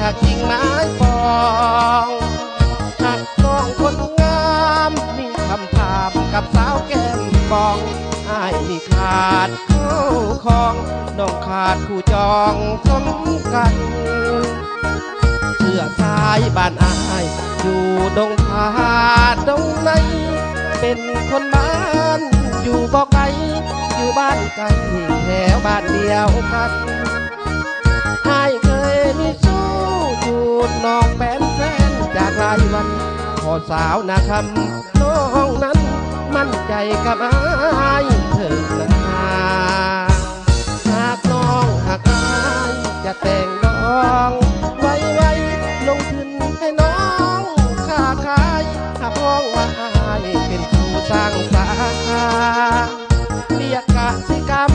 ຈະກິ່ງໄມ້ປອງ ຮັກນ້ອງຄົນງາມ ມີຄຳຖາມກັບສາວແກ້ມປ່ອງ ອ້າຍນີ້ຂາດເຂົ້າຂອງ ນ້ອງຂາດຄູ່ຈອງສົມກັນ ເຊື້ອສາຍບ້ານອ້າຍ ຢູ່ດົງຜາດົງໃນ ເປັນຄົນບ້ານຢູ່ບໍ່ໄກ ຢູ່ບ້ານໃກ້ແຖວບ້ານດຽວກັນ ອ້າຍເຄີຍມີຊູ້ຈູດນ້ອງແປນແຟນຈາກຫຼາຍວັນ ຂໍສາວນາຄຳນ້ອງນັ້ນ ໝັ້ນໃຈກັບອ້າຍເຖີດນາ ຫາກນ້ອງຮັກອ້າຍຈະແຕ່ງດອງໄວໆ ລົງທຶນໃຫ້ນ້ອງຄ້າຂາຍ ຮັບຮອງວ່າອ້າຍເປັນຜູ້ສ້າງສາ ວຽກກະສິກຳ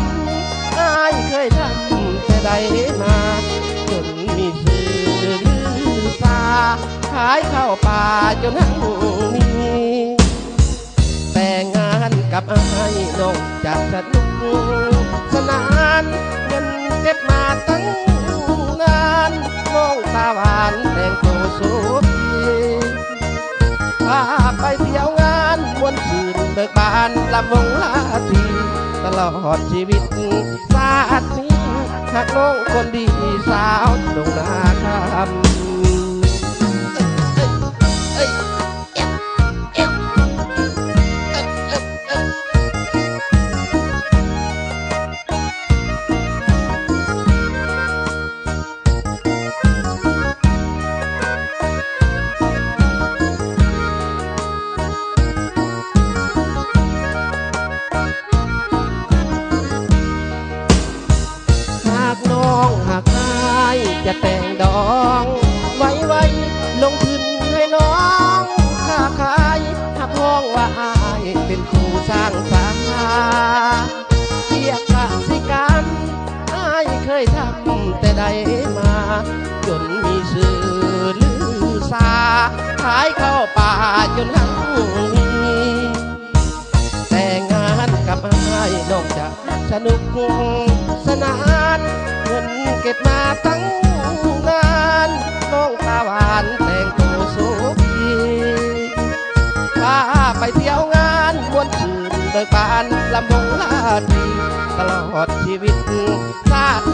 ອ້າຍເຄີຍທຳແຕ່ໃດມາ ຈົນມີຊື່ລືຊາ ຂາຍເຂົ້າປ່າຈົນຮັ່ງມີ ແຕ່ງງານກັບອ້າຍນ້ອງຈະສະໜຸກສະໜານ ເງິນເກັບມາຕັ້ງນານ ນ້ອງຕາຫວານແຕ່ງໂຕໂສພີ ພາໄປທ່ຽວງານມ່ວນຊື່ນເບີກບານລຳວົງລາຕີ ຕະຫຼອດຊີວິດຊາດນີ້ ຮັກນ້ອງຄົນດີສາວດົງນາຄຳ. ຫາກນ້ອງຫາກອ້າຍຈະແຕ່ງດອງໄວໆ ລົງທຶນໃຫ້ນ້ອງຄ້າຂາຍ ຮັບຮອງວ່າອ້າຍເປັນຄູ່ສ້າງສາ ວຽກກະສິກຳ ອ້າຍເຄີຍທຳແຕ່ໃດມາ ຈົນມີຊື່ລືຊາ ຂາຍເຂົ້າປ່າຈົນຮັ່ງມີ ແຕ່ງງານກັບອ້າຍນ້ອງຈະສະໜຸກສະໜານ ເງິນເກັບມາຕັ້ງນານ ນ້ອງຕາຫວານແຕ່ງໂຕໂສພີ ພາໄປທ່ຽວງານມ່ວນຊື່ນເບີກບານລຳວົງລາຕີ ຕະຫຼອດຊີວິດຊາດ